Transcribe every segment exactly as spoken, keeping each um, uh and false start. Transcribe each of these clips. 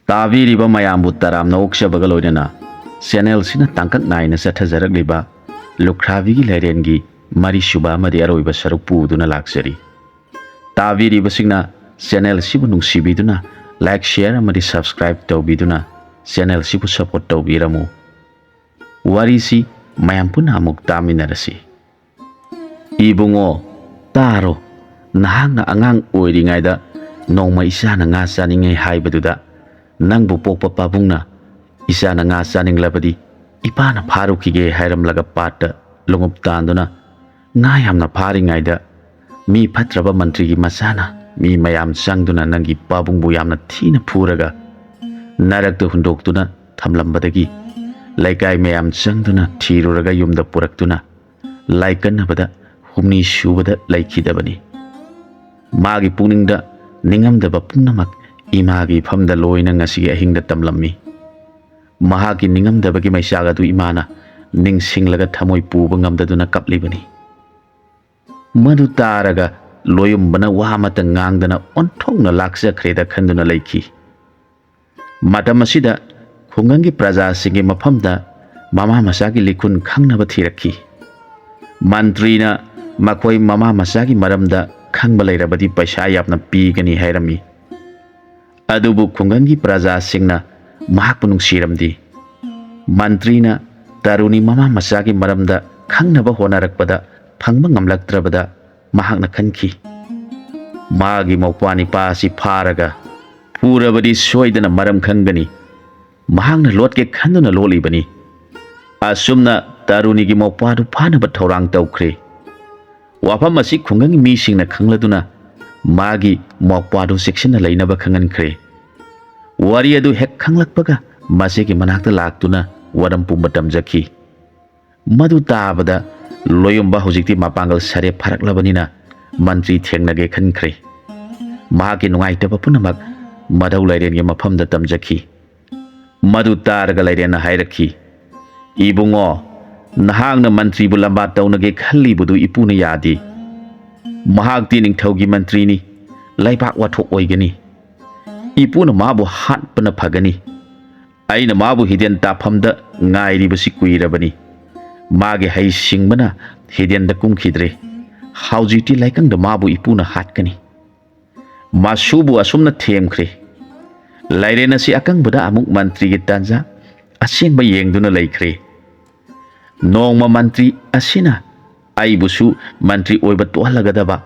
ꯇꯥꯕꯤꯔꯤꯕ ꯃꯌꯥꯝꯕꯨ ꯇꯔꯥꯝꯅ ꯑꯣꯛꯆꯕꯒ ꯂꯣꯏꯅꯅ ꯆꯦꯅꯦꯜꯁꯤꯅ ꯇꯥꯡꯀꯛ ꯅꯥꯏꯅ ꯆꯠꯊꯖꯔꯛꯂꯤꯕ ꯂꯨꯈ꯭ꯔꯥꯕꯤꯒꯤ ꯂꯥꯏꯔꯦꯟꯒꯤ ꯃꯔꯤꯁꯨꯕ ꯑꯃꯗꯤ ꯑꯔꯣꯏꯕ ꯁꯔꯨꯛ ꯄꯨꯗꯨꯅ ꯂꯥꯛꯆꯔꯤ꯫ ꯇꯥꯕꯤꯔꯤꯕꯁꯤꯡꯅ ꯆꯦꯅꯦꯜꯁꯤꯕꯨ ꯅꯨꯡꯁꯤꯕꯤꯗꯨꯅ like, share ꯑꯃꯗꯤ subscribe ꯇꯧꯕꯤꯗꯨꯅ ꯆꯦꯅꯦꯜꯁꯤꯕꯨ support ꯇꯧꯕꯤꯔꯝꯃꯨ꯫ ꯋꯥꯔꯤꯁꯤ ꯃꯌꯥꯝ ꯄꯨꯟꯅ ꯑꯃꯨꯛ ꯇꯥꯃꯤꯟꯅꯔꯁꯤ꯫ ꯏꯕꯨꯡꯉꯣ, ꯇꯥꯔꯣ, ꯅꯍꯥꯛꯅ ꯑꯉꯥꯡ ꯑꯣꯏꯔꯤꯉꯩꯗ ꯅꯣꯡꯃ ꯏꯆꯥꯅ ꯉꯥ ꯆꯥꯅꯤꯡꯉꯦ ꯍꯥꯏꯕꯗꯨꯗ ꯅꯪꯕꯨ ꯄꯣꯛꯄ ꯄꯥꯕꯨꯡꯅ ꯏꯆꯥꯅ ꯉꯥ ꯆꯥꯅꯤꯡꯂꯕꯗꯤ ꯏꯄꯥꯅ ꯐꯥꯔꯨꯈꯤꯒꯦ ꯍꯥꯏꯔꯝꯂꯒ ꯄꯥꯠꯇ ꯂꯣꯡꯎꯞ ꯇꯥꯟꯗꯨꯅ ꯉꯥ ꯌꯥꯝꯅ ꯐꯥꯔꯤꯉꯩꯗ ꯃꯤ ꯐꯠꯇ꯭ꯔꯕ ꯃꯟꯇ꯭ꯔꯤꯒꯤ ꯃꯆꯥꯅ ꯃꯤ ꯃꯌꯥꯝ ꯆꯪꯗꯨꯅ ꯅꯪꯒꯤ ꯄꯥꯕꯨꯡꯕꯨ ꯌꯥꯝꯅ ꯊꯤꯅ ꯐꯨꯔꯒ ꯅꯔꯛꯇ ꯍꯨꯟꯗꯣꯛꯇꯨꯅ ꯊꯝꯂꯝꯕꯗꯒꯤ ꯂꯩꯀꯥꯏ ꯃꯌꯥꯝ ꯆꯪꯗꯨꯅ ꯊꯤꯔꯨꯔꯒ ꯌꯨꯝꯗ ꯄꯨꯔꯛꯇꯨꯅ ꯂꯥꯏꯀꯠꯅꯕꯗ ꯍꯨꯝꯅꯤ ꯁꯨꯕꯗ ꯂꯩꯈꯤꯗꯕꯅꯤ꯫ ꯃꯥꯒꯤ ꯄꯨꯛꯅꯤꯡꯗ ꯅꯤꯡꯉꯝꯗꯕ ꯄꯨꯝꯅꯃꯛ ꯏꯃꯥꯒꯤ ꯏꯐꯝꯗ ꯂꯣꯏꯅ ꯉꯁꯤꯒꯤ ꯑꯍꯤꯡꯗ ꯇꯝꯂꯝꯃꯤ꯫ ꯃꯍꯥꯛꯀꯤ ꯅꯤꯡꯉꯝꯗꯕꯒꯤ ꯃꯩꯆꯥꯛ ꯑꯗꯨ ꯏꯃꯥꯅ ꯅꯤꯡꯁꯤꯡꯂꯒ ꯊꯃꯣꯏ ꯄꯨꯕ ꯉꯝꯗꯗꯨꯅ ꯀꯞꯂꯤꯕꯅꯤ꯫ ꯃꯗꯨ ꯇꯥꯔꯒ ꯂꯣꯌꯨꯝꯕꯅ ꯋꯥ ꯑꯃꯠꯇ ꯉꯥꯡꯗꯅ ꯑꯣꯟꯊꯣꯛꯅ ꯂꯥꯛꯆꯈ꯭ꯔꯦꯗ ꯈꯟꯗꯨꯅ ꯂꯩꯈꯤ꯫ ꯃꯇꯝ ꯑꯁꯤꯗ ꯈꯨꯡꯒꯪꯒꯤ ꯄ꯭ꯔꯖꯥꯁꯤꯡꯒꯤ ꯃꯐꯝꯗ ꯃꯃꯥ ꯃꯆꯥꯒꯤ ꯂꯤꯈꯨꯟ ꯈꯪꯅꯕ ꯊꯤꯔꯛꯈꯤ꯫ ꯃꯟꯇ꯭ꯔꯤꯅ ꯃꯈꯣꯏ ꯃꯃꯥ ꯃꯆꯥꯒꯤ ꯃꯔꯝꯗ ꯈꯪꯕ ꯂꯩꯔꯕꯗꯤ ꯄꯩꯁꯥ ꯌꯥꯝꯅ ꯄꯤꯒꯅꯤ ꯍꯥꯏꯔꯝꯃꯤ꯫ ꯑꯗꯨꯕꯨ ꯈꯨꯡꯒꯪꯒꯤ ꯄ꯭ꯔꯖꯥꯁꯤꯡꯅ ꯃꯍꯥꯛꯄꯨ ꯅꯨꯡꯁꯤꯔꯝꯗꯦ꯫ ꯃꯟꯇ꯭ꯔꯤꯅ ꯇꯔꯨꯅꯤ ꯃꯃꯥ ꯃꯆꯥꯒꯤ ꯃꯔꯝꯗ ꯈꯪꯅꯕ ꯍꯣꯠꯅꯔꯛꯄꯗ ꯐꯪꯕ ꯉꯝꯂꯛꯇ꯭ꯔꯕꯗ ꯃꯍꯥꯛꯅ ꯈꯟꯈꯤ, "ꯃꯥꯒꯤ ꯃꯧꯄ꯭ꯋꯥ ꯅꯤꯄꯥ ꯑꯁꯤ ꯐꯥꯔꯒ ꯐꯨꯔꯕꯗꯤ ꯁꯣꯏꯗꯅ ꯃꯔꯝ ꯈꯪꯒꯅꯤ꯫ ꯃꯍꯥꯛꯅ ꯂꯣꯠꯀꯦ ꯈꯟꯗꯨꯅ ꯂꯣꯠꯂꯤꯕꯅꯤ꯫" ꯑꯁꯨꯝꯅ ꯇꯔꯨꯅꯤꯒꯤ ꯃꯧꯄ꯭ꯋꯥꯗꯨ ꯐꯥꯅꯕ ꯊꯧꯔꯥꯡ ꯇꯧꯈ꯭ꯔꯦ꯫ ꯋꯥꯐꯝ ꯑꯁꯤ ꯈꯨꯡꯒꯪꯒꯤ ꯃꯤꯁꯤꯡꯅ ꯈꯪꯂꯗꯨꯅ ꯃꯥꯒꯤ ꯃꯧꯄ꯭ꯋꯥꯗꯨ ꯆꯦꯛꯁꯤꯟꯅ ꯂꯩꯅꯕ ꯈꯪꯍꯟꯈ꯭ꯔꯦ꯫ ꯋꯥꯔꯤ ꯑꯗꯨ ꯍꯦꯛ ꯈꯪꯂꯛꯄꯒ ꯃꯆꯦꯒꯤ ꯃꯅꯥꯛꯇ ꯂꯥꯛꯇꯨꯅ ꯋꯥꯔꯝ ꯄꯨꯝꯕ ꯇꯝꯖꯈꯤ꯫ ꯃꯗꯨ ꯇꯥꯕꯗ ꯂꯣꯌꯨꯝꯕ ꯍꯧꯖꯤꯛꯇꯤ ꯃꯄꯥꯡꯒꯜ ꯁꯥꯔꯦ ꯐꯔꯛꯂꯕꯅꯤꯅ ꯃꯟꯇ꯭ꯔꯤ ꯊꯦꯡꯅꯒꯦ ꯈꯟꯈ꯭ꯔꯦ꯫ ꯃꯍꯥꯛꯀꯤ ꯅꯨꯡꯉꯥꯏꯇꯕ ꯄꯨꯝꯅꯃꯛ ꯃꯙꯧ ꯂꯥꯏꯔꯦꯟꯒꯤ ꯃꯐꯝꯗ ꯇꯝꯖꯈꯤ꯫ ꯃꯗꯨ ꯇꯥꯔꯒ ꯂꯥꯏꯔꯦꯟꯅ ꯍꯥꯏꯔꯛꯈꯤ, "ꯏꯕꯨꯡꯉꯣ, ꯅꯍꯥꯛꯅ ꯃꯟꯇ꯭ꯔꯤꯕꯨ ꯂꯝꯕꯥ ꯇꯧꯅꯒꯦ ꯈꯜꯂꯤꯕꯗꯨ ꯏꯄꯨꯅ ꯌꯥꯗꯦ꯫ ꯃꯍꯥꯛꯇꯤ ꯅꯤꯡꯊꯧꯒꯤ ꯃꯟꯇ꯭ꯔꯤꯅꯤ, ꯂꯩꯕꯥꯛ ꯋꯥꯊꯣꯛ ꯑꯣꯏꯒꯅꯤ꯫ ꯏꯄꯨꯅ ꯃꯥꯕꯨ ꯍꯥꯠꯄꯅ ꯐꯒꯅꯤ꯫ ꯑꯩꯅ ꯃꯥꯕꯨ ꯍꯤꯗꯦꯟ ꯇꯥꯐꯝꯗ ꯉꯥꯏꯔꯤꯕꯁꯤ ꯀꯨꯏꯔꯕꯅꯤ꯫ ꯃꯥꯒꯤ ꯍꯩ ꯁꯤꯡꯕꯅ ꯍꯤꯗꯦꯟꯗ ꯀꯨꯝꯈꯤꯗ꯭ꯔꯦ꯫ ꯍꯧꯖꯤꯛꯇꯤ ꯂꯥꯏꯀꯪꯗ ꯃꯥꯕꯨ ꯏꯄꯨꯅ ꯍꯥꯠꯀꯅꯤ꯫ ꯃꯁꯨꯕꯨ ꯑꯁꯨꯝꯅ ꯊꯦꯝꯈ꯭ꯔꯦ꯫ ꯂꯥꯏꯔꯦꯟ ꯑꯁꯤ ꯑꯀꯪꯕꯗ ꯑꯃꯨꯛ ꯃꯟꯇ꯭ꯔꯤꯒꯤ ꯇꯥꯟꯖꯥ ꯑꯁꯦꯡꯕ ꯌꯦꯡꯗꯨꯅ ꯂꯩꯈ꯭ꯔꯦ꯫ ꯅꯣꯡꯃ ꯃꯟꯇ꯭ꯔꯤ ꯑꯁꯤꯅ ꯑꯩꯕꯨꯁꯨ ꯃꯟꯇ꯭ꯔꯤ ꯑꯣꯏꯕ ꯇꯣꯛꯍꯜꯂꯒꯗꯕ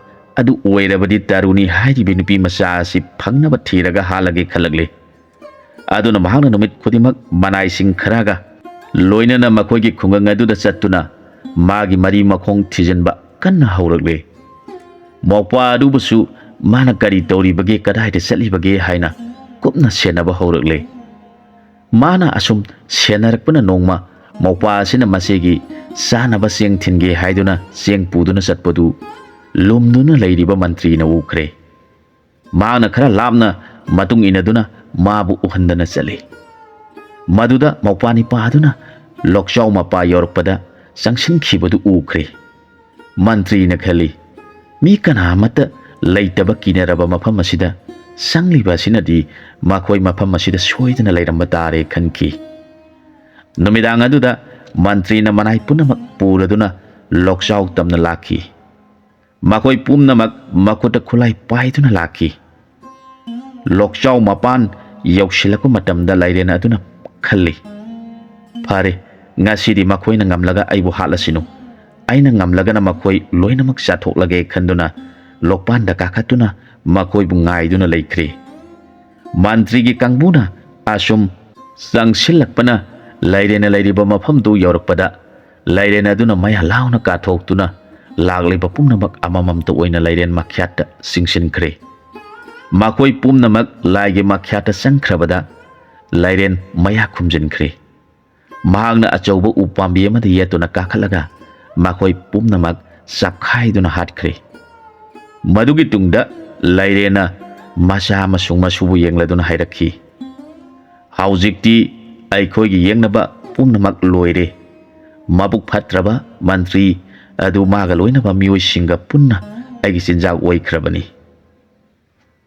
ꯑꯗꯨ ꯑꯣꯏꯔꯕꯗꯤ ꯇꯔꯨꯅꯤ ꯍꯥꯏꯔꯤꯕ ꯅꯨꯄꯤ ꯃꯆꯥ ꯑꯁꯤ ꯐꯪꯅꯕ ꯊꯤꯔꯒ ꯍꯥꯠꯂꯒꯦ ꯈꯜꯂꯛꯂꯦ꯫ ꯑꯗꯨꯅ ꯃꯍꯥꯛꯅ ꯅꯨꯃꯤꯠ ꯈꯨꯗꯤꯡꯃꯛ ꯃꯅꯥꯏꯁꯤꯡ ꯈꯔꯒ ꯂꯣꯏꯅꯅ ꯃꯈꯣꯏꯒꯤ ꯈꯨꯡꯒꯪ ꯑꯗꯨꯗ ꯆꯠꯇꯨꯅ ꯃꯥꯒꯤ ꯃꯔꯤ ꯃꯈꯣꯡ ꯊꯤꯖꯤꯟꯕ ꯀꯟꯅ ꯍꯧꯔꯛꯂꯦ꯫ ꯃꯧꯄ꯭ꯋꯥ ꯑꯗꯨꯕꯨꯁꯨ ꯃꯥꯅ ꯀꯔꯤ ꯇꯧꯔꯤꯕꯒꯦ, ꯀꯗꯥꯏꯗ ꯆꯠꯂꯤꯕꯒꯦ ꯍꯥꯏꯅ ꯀꯨꯞꯅ ꯁꯦꯟꯅꯕ ꯍꯧꯔꯛꯂꯦ꯫ ꯃꯥꯅ ꯑꯁꯨꯝ ꯁꯦꯟꯅꯔꯛꯄꯅ ꯅꯣꯡꯃ ꯃꯧꯄ꯭ꯋꯥ ꯑꯁꯤꯅ ꯃꯆꯦꯒꯤ ꯆꯥꯅꯕ ꯆꯦꯡ ꯊꯤꯟꯒꯦ ꯍꯥꯏꯗꯨꯅ ꯆꯦꯡ ꯄꯨꯗꯨꯅ ꯆꯠꯄꯗꯨ ꯂꯨꯝꯗꯨꯅ ꯂꯩꯔꯤꯕ ꯃꯟꯇ꯭ꯔꯤꯅ ꯎꯈ꯭ꯔꯦ꯫ ꯃꯍꯥꯛꯅ ꯈꯔ ꯂꯥꯞꯅ ꯃꯇꯨꯡ ꯏꯟꯅꯗꯨꯅ ꯃꯥꯕꯨ ꯎꯍꯟꯗꯅ ꯆꯠꯂꯤ꯫ ꯃꯗꯨꯗ ꯃꯧꯄ꯭ꯋꯥ ꯅꯤꯄꯥ ꯑꯗꯨꯅ ꯂꯣꯛꯆꯥꯎ ꯃꯄꯥ ꯌꯧꯔꯛꯄꯗ ꯆꯪꯁꯤꯟꯈꯤꯕꯗꯨ ꯎꯈ꯭ꯔꯦ꯫ ꯃꯟꯇ꯭ꯔꯤꯅ ꯈꯜꯂꯤ, "ꯃꯤ ꯀꯅꯥ ꯑꯃꯠꯇ ꯂꯩꯇꯕ ꯀꯤꯅꯔꯕ ꯃꯐꯝ ꯑꯁꯤꯗ ꯆꯪꯂꯤꯕ ꯑꯁꯤꯅꯗꯤ ꯃꯈꯣꯏ ꯃꯐꯝ ꯑꯁꯤꯗ ꯁꯣꯏꯗꯅ ꯂꯩꯔꯝꯕ ꯇꯥꯔꯦ" ꯈꯟꯈꯤ꯫ ꯅꯨꯃꯤꯗꯥꯡ ꯑꯗꯨꯗ ꯃꯟꯇ꯭ꯔꯤꯅ ꯃꯅꯥꯏ ꯄꯨꯝꯅꯃꯛ ꯄꯨꯔꯗꯨꯅ ꯂꯣꯛꯆꯥꯎ ꯇꯝꯅ ꯂꯥꯛꯈꯤ꯫ ꯃꯈꯣꯏ ꯄꯨꯝꯅꯃꯛ ꯃꯈꯨꯠꯇ ꯈꯨꯠꯂꯥꯏ ꯄꯥꯏꯗꯨꯅ ꯂꯥꯛꯈꯤ꯫ ꯂꯣꯛꯆꯥꯎ ꯃꯄꯥꯟ ꯌꯧꯁꯤꯜꯂꯛꯄ ꯃꯇꯝꯗ ꯂꯥꯏꯔꯦꯟ ꯑꯗꯨꯅ ꯈꯜꯂꯤ, "ꯐꯔꯦ, ꯉꯁꯤꯗꯤ ꯃꯈꯣꯏꯅ ꯉꯝꯂꯒ ꯑꯩꯕꯨ ꯍꯥꯠꯂꯁꯤꯅꯨ꯫ ꯑꯩꯅ ꯉꯝꯂꯒꯅ ꯃꯈꯣꯏ ꯂꯣꯏꯅꯃꯛ ꯆꯥꯊꯣꯛꯂꯒꯦ" ꯈꯟꯗꯨꯅ ꯂꯣꯛꯄꯥꯟꯗ ꯀꯥꯈꯠꯇꯨꯅ ꯃꯈꯣꯏꯕꯨ ꯉꯥꯏꯗꯨꯅ ꯂꯩꯈ꯭ꯔꯦ꯫ ꯃꯟꯇ꯭ꯔꯤꯒꯤ ꯀꯥꯡꯕꯨꯅ ꯑꯁꯨꯝ ꯆꯪꯁꯤꯜꯂꯛꯄꯅ ꯂꯥꯏꯔꯦꯟꯅ ꯂꯩꯔꯤꯕ ꯃꯐꯝꯗꯨ ꯌꯧꯔꯛꯄꯗ ꯂꯥꯏꯔꯦꯟ ꯑꯗꯨꯅ ꯃꯌꯥ ꯂꯥꯎꯅ ꯀꯥꯊꯣꯛꯇꯨꯅ ꯂꯥꯛꯂꯤꯕ ꯄꯨꯝꯅꯃꯛ ꯑꯃꯃꯝꯇ ꯑꯣꯏꯅ ꯂꯥꯏꯔꯦꯟ ꯃꯈ꯭ꯌꯥꯠꯇ ꯆꯤꯡꯁꯤꯟꯈ꯭ꯔꯦ꯫ ꯃꯈꯣꯏ ꯄꯨꯝꯅꯃꯛ ꯂꯥꯏꯒꯤ ꯃꯈ꯭ꯌꯥꯠꯇ ꯆꯪꯈ꯭ꯔꯕꯗ ꯂꯥꯏꯔꯦꯟ ꯃꯌꯥ ꯈꯨꯝꯖꯤꯟꯈ꯭ꯔꯦ꯫ ꯃꯍꯥꯛꯅ ꯑꯆꯧꯕ ꯎ ꯄꯥꯝꯕꯤ ꯑꯃꯗ ꯌꯦꯠꯇꯨꯅ ꯀꯥꯈꯠꯂꯒ ꯃꯈꯣꯏ ꯄꯨꯝꯅꯃꯛ ꯆꯞꯈꯥꯏꯗꯨꯅ ꯍꯥꯠꯈ꯭ꯔꯦ꯫ ꯃꯗꯨꯒꯤ ꯇꯨꯡꯗ ꯂꯥꯏꯔꯦꯟꯅ ꯃꯆꯥ ꯑꯃꯁꯨꯡ ꯃꯁꯨꯕꯨ ꯌꯦꯡꯂꯗꯨꯅ ꯍꯥꯏꯔꯛꯈꯤ, "ꯍꯧꯖꯤꯛꯇꯤ ꯑꯩꯈꯣꯏꯒꯤ ꯌꯦꯡꯅꯕ ꯄꯨꯝꯅꯃꯛ ꯂꯣꯏꯔꯦ꯫ ꯃꯕꯨꯛ ꯐꯠꯇ꯭ꯔꯕ ꯃꯟꯇ꯭ꯔꯤ ꯑꯗꯨ ꯃꯥꯒ ꯂꯣꯏꯅꯕ ꯃꯤꯑꯣꯏꯁꯤꯡꯒ ꯄꯨꯟꯅ ꯑꯩꯒꯤ ꯆꯤꯟꯖꯥꯛ ꯑꯣꯏꯈ꯭ꯔꯕꯅꯤ"꯫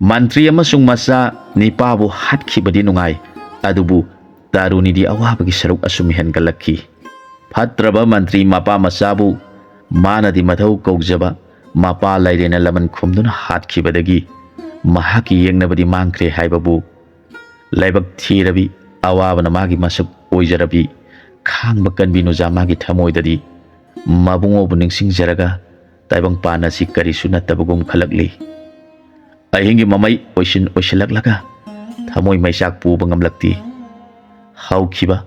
ꯃꯟꯇ꯭ꯔꯤ ꯑꯃꯁꯨꯡ ꯃꯆꯥ ꯅꯤꯄꯥꯕꯨ ꯍꯥꯠꯈꯤꯕꯗꯤ ꯅꯨꯡꯉꯥꯏ, ꯑꯗꯨꯕꯨ ꯇꯔꯨꯅꯤꯗꯤ ꯑꯋꯥꯕꯒꯤ ꯁꯔꯨꯛ ꯑꯁꯨꯝ ꯍꯦꯟꯒꯠꯂꯛꯈꯤ꯫ ꯐꯠꯇ꯭ꯔꯕ ꯃꯟꯇ꯭ꯔꯤ ꯃꯄꯥ ꯃꯆꯥꯕꯨ ꯃꯥꯅꯗꯤ ꯃꯊꯧ ꯀꯧꯖꯕ ꯃꯄꯥ ꯂꯥꯏꯔꯦꯟꯅ ꯂꯃꯟ ꯈꯨꯝꯗꯨꯅ ꯍꯥꯠꯈꯤꯕꯗꯒꯤ ꯃꯍꯥꯛꯀꯤ ꯌꯦꯛꯅꯕꯗꯤ ꯃꯥꯡꯈ꯭ꯔꯦ ꯍꯥꯏꯕꯕꯨ ꯂꯥꯏꯕꯛ ꯊꯤꯔꯕꯤ ꯑꯋꯥꯕꯅ ꯃꯥꯒꯤ ꯃꯁꯛ ꯑꯣꯏꯖꯔꯕꯤ ꯈꯥꯡꯕ ꯀꯟꯕꯤ ꯅꯨꯖꯥ ꯃꯥꯒꯤ ꯊꯃꯣꯏꯗꯗꯤ ꯃꯕꯨꯡꯉꯣꯕꯨ ꯅꯤꯡꯁꯤꯡꯖꯔꯒ ꯇꯥꯏꯕꯪꯄꯥꯟ ꯑꯁꯤ ꯀꯔꯤꯁꯨ ꯅꯠꯇꯕꯒꯨꯝ ꯈꯜꯂꯛꯂꯤ꯫ ꯑꯍꯤꯡꯒꯤ ꯃꯃꯩ ꯑꯣꯏꯁꯤꯟ ꯑꯣꯏꯁꯤꯜꯂꯛꯂꯒ ꯊꯃꯣꯏ ꯃꯩꯆꯥꯛ ꯄꯨꯕ ꯉꯝꯂꯛꯇꯦ꯫ ꯍꯧꯈꯤꯕ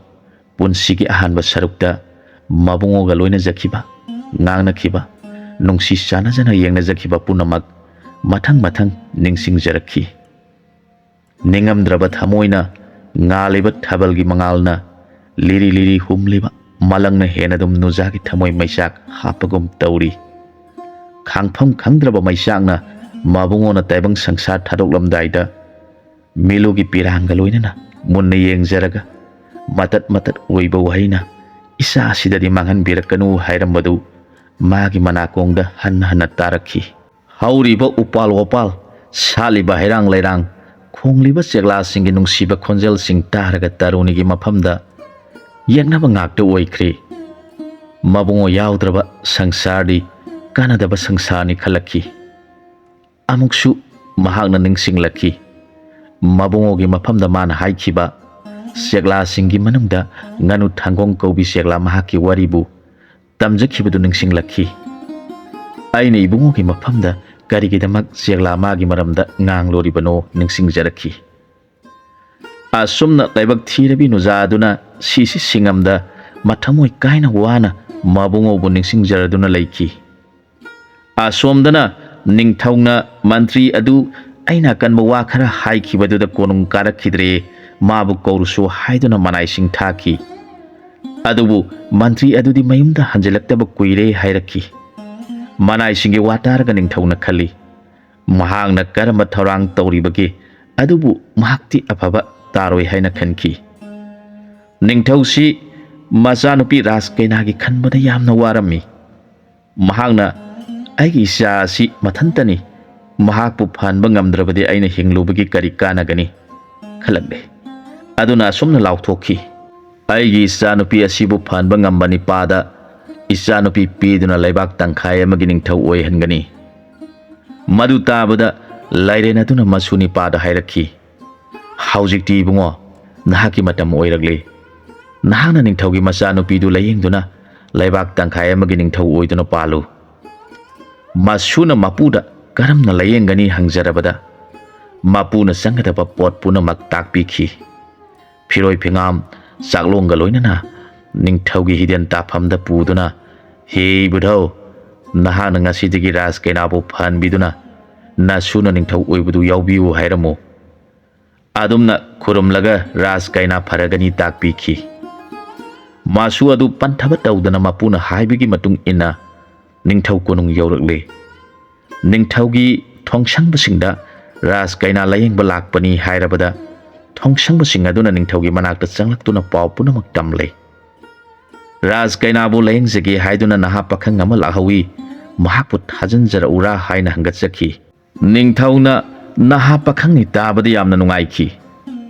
ꯄꯨꯟꯁꯤꯒꯤ ꯑꯍꯥꯟꯕ ꯁꯔꯨꯛꯇ ꯃꯕꯨꯡꯉꯣꯒ ꯂꯣꯏꯅꯖꯈꯤꯕ, ꯉꯥꯡꯅꯈꯤꯕ, ꯅꯨꯡꯁꯤ ꯆꯥꯟꯅꯖꯅ ꯌꯦꯡꯅꯖꯈꯤꯕ ꯄꯨꯝꯅꯃꯛ ꯃꯊꯪ ꯃꯊꯪ ꯅꯤꯡꯁꯤꯡꯖꯔꯛꯈꯤ꯫ ꯅꯤꯡꯉꯝꯗ꯭ꯔꯕ ꯊꯃꯣꯏꯅ ꯉꯥꯜꯂꯤꯕ ꯊꯥꯕꯜꯒꯤ ꯃꯉꯥꯜꯅ ꯂꯤꯔꯤ ꯂꯤꯔꯤ ꯍꯨꯝꯂꯤꯕ ꯃꯂꯪꯅ ꯍꯦꯟꯅ ꯑꯗꯨꯝ ꯅꯨꯖꯥꯒꯤ ꯊꯃꯣꯏ ꯃꯩꯆꯥꯛ ꯍꯥꯞꯄꯒꯨꯝ ꯇꯧꯔꯤ꯫ ꯈꯥꯡꯐꯝ ꯈꯪꯗ꯭ꯔꯕ ꯃꯩꯆꯥꯛꯅ ꯃꯕꯨꯡꯉꯣꯅ ꯇꯥꯏꯕꯪ ꯁꯪꯁꯥꯔ ꯊꯥꯗꯣꯛꯂꯝꯗꯥꯏꯗ ꯃꯤꯂꯨꯒꯤ ꯄꯤꯔꯥꯡꯒ ꯂꯣꯏꯅꯅ ꯃꯨꯟꯅ ꯌꯦꯡꯖꯔꯒ ꯃꯇꯠ ꯃꯇꯠ ꯑꯣꯏꯕ ꯋꯥꯍꯩꯅ "ꯏꯆꯥ ꯑꯁꯤꯗꯗꯤ ꯃꯥꯡꯍꯟꯕꯤꯔꯛꯀꯅꯨ" ꯍꯥꯏꯔꯝꯕꯗꯨ ꯃꯥꯒꯤ ꯃꯅꯥꯀꯣꯡꯗ ꯍꯟꯅ ꯍꯟꯅ ꯇꯥꯔꯛꯈꯤ꯫ ꯍꯧꯔꯤꯕ ꯎꯄꯥꯜ ꯋꯥꯄꯥꯜ, ꯁꯥꯠꯂꯤꯕ ꯍꯩꯔꯥꯡ ꯂꯩꯔꯥꯡ, ꯈꯣꯡꯂꯤꯕ ꯆꯦꯛꯂꯥꯁꯤꯡꯒꯤ ꯅꯨꯡꯁꯤꯕ ꯈꯣꯟꯖꯦꯜꯁꯤꯡ ꯇꯥꯔꯒ ꯇꯔꯨꯅꯤꯒꯤ ꯃꯐꯝꯗ ꯌꯦꯛꯅꯕ ꯉꯥꯛꯇ ꯑꯣꯏꯈ꯭ꯔꯦ꯫ ꯃꯕꯨꯡꯉꯣ ꯌꯥꯎꯗ꯭ꯔꯕ ꯁꯪꯁꯥꯔꯗꯤ ꯀꯥꯟꯅꯗꯕ ꯁꯪꯁꯥꯔꯅꯤ ꯈꯜꯂꯛꯈꯤ꯫ ꯑꯃꯨꯛꯁꯨ ꯃꯍꯥꯛꯅ ꯅꯤꯡꯁꯤꯡꯂꯛꯈꯤ꯫ ꯃꯕꯨꯡꯉꯣꯒꯤ ꯃꯐꯝꯗ ꯃꯥꯅ ꯍꯥꯏꯈꯤꯕ ꯆꯦꯛꯂꯥꯁꯤꯡꯒꯤ ꯃꯅꯨꯡꯗ ꯉꯥꯅꯨ ꯊꯪꯒꯣꯡ ꯀꯧꯕꯤ ꯆꯦꯛꯂꯥ ꯃꯍꯥꯛꯀꯤ ꯋꯥꯔꯤꯕꯨ ꯇꯝꯖꯈꯤꯕꯗꯨ ꯅꯤꯡꯁꯤꯡꯂꯛꯈꯤ꯫ ꯑꯩꯅ ꯏꯕꯨꯡꯉꯣꯒꯤ ꯃꯐꯝꯗ ꯀꯔꯤꯒꯤꯗꯃꯛ ꯆꯦꯛꯂꯥ ꯃꯥꯒꯤ ꯃꯔꯝꯗ ꯉꯥꯡꯂꯣꯔꯤꯕꯅꯣ ꯅꯤꯡꯁꯤꯡꯖꯔꯛꯈꯤ꯫ ꯑꯁꯨꯝꯅ ꯂꯥꯏꯕꯛ ꯊꯤꯔꯕꯤ ꯅꯨꯖꯥ ꯑꯗꯨꯅ ꯁꯤꯁꯤ ꯁꯤꯡꯉꯝꯗ ꯃꯊꯃꯣꯏ ꯀꯥꯏꯅ ꯋꯥꯅ ꯃꯕꯨꯡꯉꯣꯕꯨ ꯅꯤꯡꯁꯤꯡꯖꯔꯗꯨꯅ ꯂꯩꯈꯤ꯫ ꯑꯁꯣꯝꯗꯅ ꯅꯤꯡꯊꯧꯅ ꯃꯟꯇ꯭ꯔꯤ ꯑꯗꯨ ꯑꯩꯅ ꯑꯀꯟꯕ ꯋꯥ ꯈꯔ ꯍꯥꯏꯈꯤꯕꯗꯨꯗ ꯀꯣꯅꯨꯡ ꯀꯥꯔꯛꯈꯤꯗ꯭ꯔꯦ, ꯃꯥꯕꯨ ꯀꯧꯔꯨꯁꯨ ꯍꯥꯏꯗꯨꯅ ꯃꯅꯥꯏꯁꯤꯡ ꯊꯥꯈꯤ꯫ ꯑꯗꯨꯕꯨ ꯃꯟꯇ꯭ꯔꯤ ꯑꯗꯨꯗꯤ ꯃꯌꯨꯝꯗ ꯍꯟꯖꯤꯜꯂꯛꯇꯕ ꯀꯨꯏꯔꯦ ꯍꯥꯏꯔꯛꯈꯤ꯫ ꯃꯅꯥꯏꯁꯤꯡꯒꯤ ꯋꯥ ꯇꯥꯔꯒ ꯅꯤꯡꯊꯧꯅ ꯈꯜꯂꯤ, "ꯃꯍꯥꯛꯅ ꯀꯔꯝꯕ ꯊꯧꯔꯥꯡ ꯇꯧꯔꯤꯕꯒꯦ? ꯑꯗꯨꯕꯨ ꯃꯍꯥꯛꯇꯤ ꯑꯐꯕ ꯇꯥꯔꯣꯏ" ꯍꯥꯏꯅ ꯈꯟꯈꯤ꯫ ꯅꯤꯡꯊꯧꯁꯤ ꯃꯆꯥꯅꯨꯄꯤ ꯔꯥꯖ ꯀꯩꯅꯥꯒꯤ ꯈꯟꯕꯗ ꯌꯥꯝꯅ ꯋꯥꯔꯝꯃꯤ꯫ ꯃꯍꯥꯛꯅ "ꯑꯩꯒꯤ ꯏꯆꯥ ꯑꯁꯤ ꯃꯊꯟꯇꯅꯤ, ꯃꯍꯥꯛꯄꯨ ꯐꯍꯟꯕ ꯉꯝꯗ꯭ꯔꯕꯗꯤ ꯑꯩꯅ ꯍꯤꯡꯂꯨꯕꯒꯤ ꯀꯔꯤ ꯀꯥꯟꯅꯒꯅꯤ ꯈꯜꯂꯛꯂꯦ꯫ ꯑꯗꯨꯅ ꯑꯁꯨꯝꯅ ꯂꯥꯎꯊꯣꯛꯈꯤ, "ꯑꯩꯒꯤ ꯏꯆꯥꯅꯨꯄꯤ ꯑꯁꯤꯕꯨ ꯐꯍꯟꯕ ꯉꯝꯕ ꯅꯤꯄꯥꯗ ꯏꯆꯥꯅꯨꯄꯤ ꯄꯤꯗꯨꯅ ꯂꯩꯕꯥꯛ ꯇꯪꯈꯥꯏ ꯑꯃꯒꯤ ꯅꯤꯡꯊꯧ ꯑꯣꯏꯍꯟꯒꯅꯤ"꯫ ꯃꯗꯨ ꯇꯥꯕꯗ ꯂꯥꯏꯔꯦꯟ ꯑꯗꯨꯅ ꯃꯁꯨ ꯅꯤꯄꯥꯗ ꯍꯥꯏꯔꯛꯈꯤ, "ꯍꯧꯖꯤꯛꯇꯤ ꯏꯕꯨꯡꯉꯣ, ꯅꯍꯥꯛꯀꯤ ꯃꯇꯝ ꯑꯣꯏꯔꯛꯂꯦ꯫ ꯅꯍꯥꯛꯅ ꯅꯤꯡꯊꯧꯒꯤ ꯃꯆꯥꯅꯨꯄꯤꯗꯨ ꯂꯥꯌꯦꯡꯗꯨꯅ ꯂꯩꯕꯥꯛ ꯇꯪꯈꯥꯏ ꯑꯃꯒꯤ ꯅꯤꯡꯊꯧ ꯑꯣꯏꯗꯨꯅ ꯄꯥꯜꯂꯨ"꯫ ꯃꯁꯨꯅ ꯃꯄꯨꯗ ꯀꯔꯝꯅ ꯂꯥꯌꯦꯡꯒꯅꯤ ꯍꯪꯖꯔꯕꯗ, ꯃꯄꯨꯅ ꯆꯪꯒꯗꯕ ꯄꯣꯠ ꯄꯨꯝꯅꯃꯛ ꯇꯥꯛꯄꯤꯈꯤ꯫ ꯐꯤꯔꯣꯏ ꯐꯤꯉꯥꯝ, ꯆꯥꯛꯂꯣꯡꯒ ꯂꯣꯏꯅꯅ ꯅꯤꯡꯊꯧꯒꯤ ꯍꯤꯗꯦꯟ ꯇꯥꯐꯝꯗ ꯄꯨꯗꯨꯅ, "ꯍꯦ ꯏꯕꯨꯙꯧ, ꯅꯍꯥꯛꯅ ꯉꯁꯤꯗꯒꯤ ꯔꯥꯖ ꯀꯩꯅꯥꯕꯨ ꯐꯍꯟꯕꯤꯗꯨꯅ ꯅꯁꯨꯅ ꯅꯤꯡꯊꯧ ꯑꯣꯏꯕꯗꯨ ꯌꯥꯎꯕꯤꯌꯨ ꯍꯥꯏꯔꯝꯃꯨ"꯫ ꯑꯗꯨꯝꯅ ꯈꯨꯔꯨꯝꯂꯒ ꯔꯥꯖ ꯀꯩꯅꯥ ꯐꯔꯒꯅꯤ ꯇꯥꯛꯄꯤꯈꯤ꯫ ꯃꯥꯁꯨ ꯑꯗꯨ ꯄꯟꯊꯕ ꯇꯧꯗꯅ ꯃꯄꯨꯅ ꯍꯥꯏꯕꯒꯤ ꯃꯇꯨꯡ ꯏꯟꯅ ꯅꯤꯡꯊꯧ ꯀꯣꯅꯨꯡ ꯌꯧꯔꯛꯂꯦ꯫ ꯅꯤꯡꯊꯧꯒꯤ ꯊꯣꯡꯁꯪꯕꯁꯤꯡꯗ ꯔꯥꯖ ꯀꯩꯅꯥ ꯂꯥꯌꯦꯡꯕ ꯂꯥꯛꯄꯅꯤ ꯍꯥꯏꯔꯕꯗ, ꯊꯣꯡꯁꯪꯕꯁꯤꯡ ꯑꯗꯨꯅ ꯅꯤꯡꯊꯧꯒꯤ ꯃꯅꯥꯛꯇ ꯆꯪꯂꯛꯇꯨꯅ ꯄꯥꯎ ꯄꯨꯝꯅꯃꯛ ꯇꯝꯂꯦ꯫ "ꯔꯥꯖ ꯀꯩꯅꯥꯕꯨ ꯂꯥꯌꯦꯡꯖꯒꯦ ꯍꯥꯏꯗꯨꯅ ꯅꯍꯥ ꯄꯥꯈꯪ ꯑꯃ ꯂꯥꯛꯍꯧꯏ, ꯃꯍꯥꯛꯄꯨ ꯊꯥꯖꯤꯟꯖꯔꯛꯎꯔꯥ?" ꯍꯥꯏꯅ ꯍꯪꯒꯠꯆꯈꯤ꯫ ꯅꯤꯡꯊꯧꯅ ꯅꯍꯥ ꯄꯥꯈꯪꯅꯤ ꯇꯥꯕꯗ ꯌꯥꯝꯅ ꯅꯨꯡꯉꯥꯏꯈꯤ꯫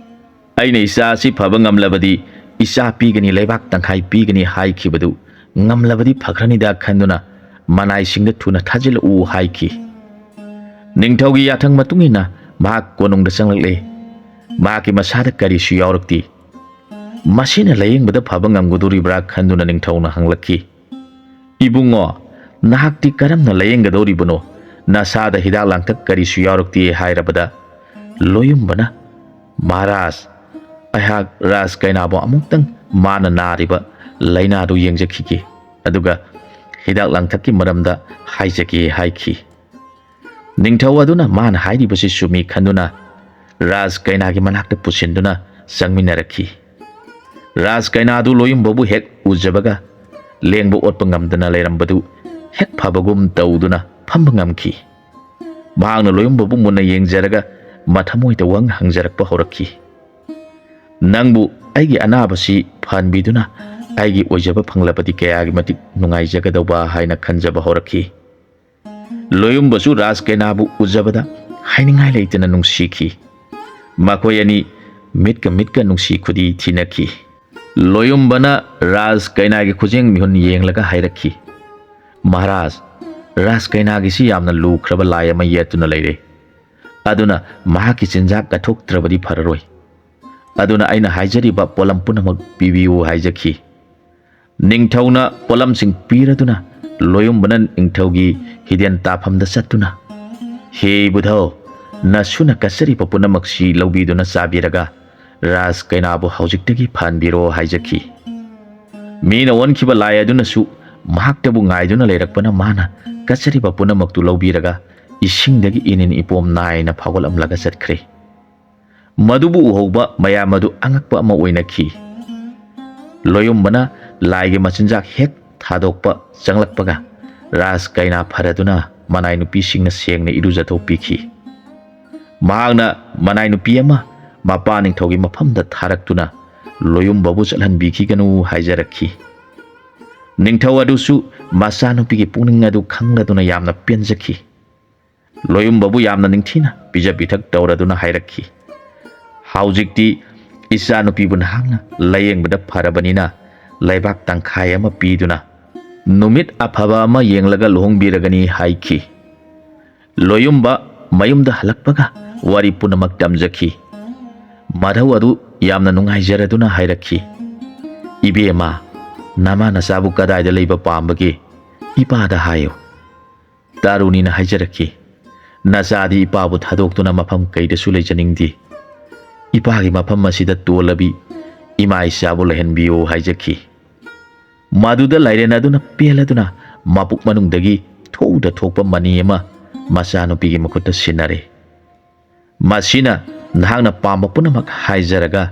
"ꯑꯩꯅ ꯏꯆꯥ ꯑꯁꯤ ꯐꯕ ꯉꯝꯂꯕꯗꯤ ꯏꯆꯥ ꯄꯤꯒꯅꯤ, ꯂꯩꯕꯥꯛ ꯇꯪꯈꯥꯏ ꯄꯤꯒꯅꯤ ꯍꯥꯏꯈꯤꯕꯗꯨ ꯉꯝꯂꯕꯗꯤ ꯐꯈ꯭ꯔꯅꯤꯗ" ꯈꯟꯗꯨꯅ ꯃꯅꯥꯏꯁꯤꯡꯗ ꯊꯨꯅ ꯊꯥꯖꯤꯜꯂꯛꯎ ꯍꯥꯏꯈꯤ꯫ ꯅꯤꯡꯊꯧꯒꯤ ꯌꯥꯊꯪ ꯃꯇꯨꯡ ꯏꯟꯅ ꯃꯍꯥꯛ ꯀꯣꯅꯨꯡꯗ ꯆꯪꯂꯛꯂꯦ꯫ ꯃꯍꯥꯛꯀꯤ ꯃꯁꯥꯗ ꯀꯔꯤꯁꯨ ꯌꯥꯎꯔꯛꯇꯦ꯫ ꯃꯁꯤꯅ ꯂꯥꯌꯦꯡꯕꯗ ꯐꯕ ꯉꯝꯒꯗꯣꯔꯤꯕ꯭ꯔꯥ ꯈꯟꯗꯨꯅ ꯅꯤꯡꯊꯧꯅ ꯍꯪꯂꯛꯈꯤ꯫ "ꯏꯕꯨꯡꯉꯣ, ꯅꯍꯥꯛꯇꯤ ꯀꯔꯝꯅ ꯂꯥꯌꯦꯡꯒꯗꯧꯔꯤꯕꯅꯣ? ꯅꯁꯥꯗ ꯍꯤꯗꯥꯛ ꯂꯥꯡꯊꯛ ꯀꯔꯤꯁꯨ ꯌꯥꯎꯔꯛꯇꯦ" ꯍꯥꯏꯔꯕꯗ, ꯂꯣꯌꯨꯝꯕꯅ, "ꯃꯍꯥꯔꯥꯖ, ꯑꯩꯍꯥꯛ ꯔꯥꯖ ꯀꯩꯅꯥꯕꯨ ꯑꯃꯨꯛꯇꯪ ꯃꯥꯅ ꯅꯥꯔꯤꯕ ꯂꯥꯏꯅꯥꯗꯨ ꯌꯦꯡꯖꯈꯤꯒꯦ, ꯑꯗꯨꯒ ꯍꯤꯗꯥꯛ ꯂꯥꯡꯊꯛꯀꯤ ꯃꯔꯝꯗ ꯍꯥꯏꯖꯒꯦ" ꯍꯥꯏꯈꯤ꯫ ꯅꯤꯡꯊꯧ ꯑꯗꯨꯅ ꯃꯥꯅ ꯍꯥꯏꯔꯤꯕꯁꯤ ꯆꯨꯝꯃꯤ ꯈꯟꯗꯨꯅ ꯔꯥꯖ ꯀꯩꯅꯥꯒꯤ ꯃꯅꯥꯛꯇ ꯄꯨꯁꯤꯟꯗꯨꯅ ꯆꯪꯃꯤꯟꯅꯔꯛꯈꯤ꯫ ꯔꯥꯖ ꯀꯩꯅꯥꯗꯨ ꯂꯣꯌꯨꯝꯕꯕꯨ ꯍꯦꯛ ꯎꯖꯕꯒ ꯂꯦꯡꯕ ꯑꯣꯠꯄ ꯉꯝꯗꯅ ꯂꯩꯔꯝꯕꯗꯨ ꯍꯦꯛ ꯐꯕꯒꯨꯝ ꯇꯧꯗꯨꯅ ꯐꯝꯕ ꯉꯝꯈꯤ꯫ ꯃꯍꯥꯛꯅ ꯂꯣꯌꯨꯝꯕꯕꯨ ꯃꯨꯟꯅ ꯌꯦꯡꯖꯔꯒ ꯃꯊꯃꯣꯏꯗ ꯋꯥꯍꯪ ꯍꯪꯖꯔꯛꯄ ꯍꯧꯔꯛꯈꯤ꯫ "ꯅꯪꯕꯨ ꯑꯩꯒꯤ ꯑꯅꯥꯕꯁꯤ ꯐꯍꯟꯕꯤꯗꯨꯅ ꯑꯩꯒꯤ ꯑꯣꯏꯖꯕ ꯐꯪꯂꯕꯗꯤ ꯀꯌꯥꯒꯤ ꯃꯇꯤꯛ ꯅꯨꯡꯉꯥꯏꯖꯒꯗꯧꯕ" ꯍꯥꯏꯅ ꯈꯟꯖꯕ ꯍꯧꯔꯛꯈꯤ꯫ ꯂꯣꯌꯨꯝꯕꯁꯨ ꯔꯥꯖ ꯀꯩꯅꯥꯕꯨ ꯎꯖꯕꯗ ꯍꯥꯏꯅꯤꯡꯉꯥꯏ ꯂꯩꯇꯅ ꯅꯨꯡꯁꯤꯈꯤ꯫ ꯃꯈꯣꯏ ꯑꯅꯤ ꯃꯤꯠꯀ ꯃꯤꯠꯀ ꯅꯨꯡꯁꯤ ꯈꯨꯗꯤ ꯊꯤꯅꯈꯤ꯫ ꯂꯣꯌꯨꯝꯕꯅ ꯔꯥꯖ ꯀꯩꯅꯥꯒꯤ ꯈꯨꯖꯦꯡ ꯃꯤꯍꯨꯟ ꯌꯦꯡꯂꯒ ꯍꯥꯏꯔꯛꯈꯤ, "ꯃꯍꯥꯔꯥꯖ, ꯔꯥꯖ ꯀꯩꯅꯥꯒꯤꯁꯤ ꯌꯥꯝꯅ ꯂꯨꯈ꯭ꯔꯕ ꯂꯥꯏ ꯑꯃ ꯌꯦꯠꯇꯨꯅ ꯂꯩꯔꯦ꯫ ꯑꯗꯨꯅ ꯃꯍꯥꯛꯀꯤ ꯆꯤꯟꯖꯥꯛ ꯀꯠꯊꯣꯛꯇ꯭ꯔꯕꯗꯤ ꯐꯔꯔꯣꯏ꯫ ꯑꯗꯨꯅ ꯑꯩꯅ ꯍꯥꯏꯖꯔꯤꯕ ꯄꯣꯠꯂꯝ ꯄꯨꯝꯅꯃꯛ ꯄꯤꯕꯤꯌꯨ" ꯍꯥꯏꯖꯈꯤ꯫ ꯅꯤꯡꯊꯧꯅ ꯄꯣꯠꯂꯝꯁꯤꯡ ꯄꯤꯔꯗꯨꯅ ꯂꯣꯌꯨꯝꯕꯅ ꯅꯤꯡꯊꯧꯒꯤ ꯍꯤꯗꯦꯟ ꯇꯥꯐꯝꯗ ꯆꯠꯇꯨꯅ, "ꯍꯦ ꯕꯨꯙꯧ, ꯅꯁꯨꯅ ꯀꯠꯆꯔꯤꯕ ꯄꯨꯝꯅꯃꯛꯁꯤ ꯂꯧꯕꯤꯗꯨꯅ ꯆꯥꯕꯤꯔꯒ ꯔꯥꯖ ꯀꯩꯅꯥꯕꯨ ꯍꯧꯖꯤꯛꯇꯒꯤ ꯐꯍꯟꯕꯤꯔꯣ" ꯍꯥꯏꯖꯈꯤ꯫ ꯃꯤꯅ ꯑꯣꯟꯈꯤꯕ ꯂꯥꯏ ꯑꯗꯨꯅꯁꯨ ꯃꯍꯥꯛꯇꯕꯨ ꯉꯥꯏꯗꯨꯅ ꯂꯩꯔꯛꯄꯅ ꯃꯥꯅ ꯀꯠꯆꯔꯤꯕ ꯄꯨꯝꯅꯃꯛꯇꯨ ꯂꯧꯕꯤꯔꯒ ꯏꯁꯤꯡꯗꯒꯤ ꯏꯅꯤꯟ ꯏꯄꯣꯝ ꯅꯥꯏꯅ ꯐꯥꯎꯒꯠꯂꯝꯂꯒ ꯆꯠꯈ꯭ꯔꯦ꯫ ꯃꯗꯨꯕꯨ ꯎꯍꯧꯕ ꯃꯌꯥꯝ ꯑꯗꯨ ꯑꯉꯛꯄ ꯑꯃ ꯑꯣꯏꯅꯈꯤ꯫ ꯂꯣꯌꯨꯝꯕꯅ ꯂꯥꯏꯒꯤ ꯃꯆꯤꯟꯖꯥꯛ ꯍꯦꯛ ꯊꯥꯗꯣꯛꯄ ꯆꯪꯂꯛꯄꯒ ꯔꯥꯖ ꯀꯩꯅꯥ ꯐꯔꯗꯨꯅ ꯃꯅꯥꯏ ꯅꯨꯄꯤꯁꯤꯡꯅ ꯁꯦꯡꯅ ꯏꯔꯨꯖꯊꯣꯛꯄꯤꯈꯤ꯫ ꯃꯍꯥꯛꯅ ꯃꯅꯥꯏ ꯅꯨꯄꯤ ꯑꯃ ꯃꯄꯥ ꯅꯤꯡꯊꯧꯒꯤ ꯃꯐꯝꯗ ꯊꯥꯔꯛꯇꯨꯅ ꯂꯣꯌꯨꯝꯕꯕꯨ ꯆꯠꯍꯟꯕꯤꯈꯤꯒꯅꯨ ꯍꯥꯏꯖꯔꯛꯈꯤ꯫ ꯅꯤꯡꯊꯧ ꯑꯗꯨꯁꯨ ꯃꯆꯥꯅꯨꯄꯤꯒꯤ ꯄꯨꯛꯅꯤꯡ ꯑꯗꯨ ꯈꯪꯂꯗꯨꯅ ꯌꯥꯝꯅ ꯄꯦꯟꯖꯈꯤ꯫ ꯂꯣꯌꯨꯝꯕꯕꯨ ꯌꯥꯝꯅ ꯅꯤꯡꯊꯤꯅ ꯄꯤꯖ ꯄꯤꯊꯛ ꯇꯧꯔꯗꯨꯅ ꯍꯥꯏꯔꯛꯈꯤ, "ꯍꯧꯖꯤꯛꯇꯤ ꯏꯆꯥꯅꯨꯄꯤꯕꯨ ꯅꯍꯥꯛꯅ ꯂꯥꯌꯦꯡꯕꯗ ꯐꯔꯕꯅꯤꯅ ꯂꯩꯕꯥꯛ ꯇꯪꯈꯥꯏ ꯑꯃ ꯄꯤꯗꯨꯅ ꯅꯨꯃꯤꯠ ꯑꯐꯕ ꯑꯃ ꯌꯦꯡꯂꯒ ꯂꯨꯍꯣꯡꯕꯤꯔꯒꯅꯤ" ꯍꯥꯏꯈꯤ꯫ ꯂꯣꯌꯨꯝꯕ ꯃꯌꯨꯝꯗ ꯍꯜꯂꯛꯄꯒ ꯋꯥꯔꯤ ꯄꯨꯝꯅꯃꯛ ꯇꯝꯖꯈꯤ꯫ ꯃꯙꯧ ꯑꯗꯨ ꯌꯥꯝꯅ ꯅꯨꯡꯉꯥꯏꯖꯔꯗꯨꯅ ꯍꯥꯏꯔꯛꯈꯤ, "ꯏꯕꯦꯝꯃ, ꯅꯃꯥ ꯅꯆꯥꯕꯨ ꯀꯗꯥꯏꯗ ꯂꯩꯕ ꯄꯥꯝꯕꯒꯦ? ꯏꯄꯥꯗ ꯍꯥꯏꯌꯨ꯫" ꯇꯥꯔꯨꯅꯤꯅ ꯍꯥꯏꯖꯔꯛꯈꯤ, "ꯅꯆꯥꯗꯤ ꯏꯄꯥꯕꯨ ꯊꯥꯗꯣꯛꯇꯨꯅ ꯃꯐꯝ ꯀꯩꯗꯁꯨ ꯂꯩꯖꯅꯤꯡꯗꯦ꯫ ꯏꯄꯥꯒꯤ ꯃꯐꯝ ꯑꯁꯤꯗ ꯇꯣꯜꯂꯕꯤ ꯏꯃꯥ ꯏꯆꯥꯕꯨ ꯂꯩꯍꯟꯕꯤꯌꯨ" ꯍꯥꯏꯖꯈꯤ꯫ ꯃꯗꯨꯗ ꯂꯥꯏꯔꯦꯟ ꯑꯗꯨꯅ ꯄꯦꯜꯂꯗꯨꯅ ꯃꯄꯨꯛ ꯃꯅꯨꯡꯗꯒꯤ ꯊꯣꯛꯎꯗ ꯊꯣꯛꯄ ꯃꯅꯤ ꯑꯃ ꯃꯆꯥꯅꯨꯄꯤꯒꯤ ꯃꯈꯨꯠꯇ ꯁꯤꯟꯅꯔꯦ꯫ "ꯃꯁꯤꯅ ꯅꯍꯥꯛꯅ ꯄꯥꯝꯕ ꯄꯨꯝꯅꯃꯛ ꯍꯥꯏꯖꯔꯒ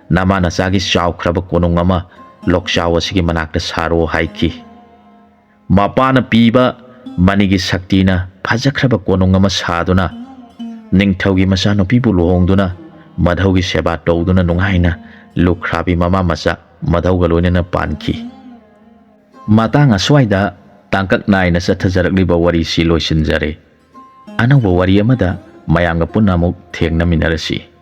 ꯅꯃꯥ ꯅꯆꯥꯒꯤ ꯆꯥꯎꯈ꯭ꯔꯕ ꯀꯣꯅꯨꯡ ꯑꯃ ꯂꯣꯛꯆꯥꯎ ꯑꯁꯤꯒꯤ ꯃꯅꯥꯛꯇ ꯁꯥꯔꯣ" ꯍꯥꯏꯈꯤ꯫ ꯃꯄꯥꯅ ꯄꯤꯕ ꯃꯅꯤꯒꯤ ꯁꯛꯇꯤꯅ ꯐꯖꯈ꯭ꯔꯕ ꯀꯣꯅꯨꯡ ꯑꯃ ꯁꯥꯗꯨꯅ ꯅꯤꯡꯊꯧꯒꯤ ꯃꯆꯥꯅꯨꯄꯤꯕꯨ ꯂꯨꯍꯣꯡꯗꯨꯅ ꯃꯙꯧꯒꯤ ꯁꯦꯕꯥ ꯇꯧꯗꯨꯅ ꯅꯨꯡꯉꯥꯏꯅ ꯂꯨꯈ꯭ꯔꯥꯕꯤ ꯃꯃꯥ ꯃꯆꯥ ꯃꯙꯧꯒ ꯂꯣꯏꯅꯅ ꯄꯥꯟꯈꯤ꯫ ꯃꯇꯥꯡ ꯑꯁ꯭ꯋꯥꯏꯗ ꯇꯥꯡꯀꯛ ꯅꯥꯏꯅ ꯆꯠꯊꯖꯔꯛꯂꯤꯕ ꯋꯥꯔꯤꯁꯤ ꯂꯣꯏꯁꯤꯟꯖꯔꯦ꯫ ꯑꯅꯧꯕ ꯋꯥꯔꯤ ꯑꯃꯗ ꯃꯌꯥꯝꯒ ꯄꯨꯟꯅ ꯑꯃꯨꯛ ꯊꯦꯡꯅꯃꯤꯟꯅꯔꯁꯤ꯫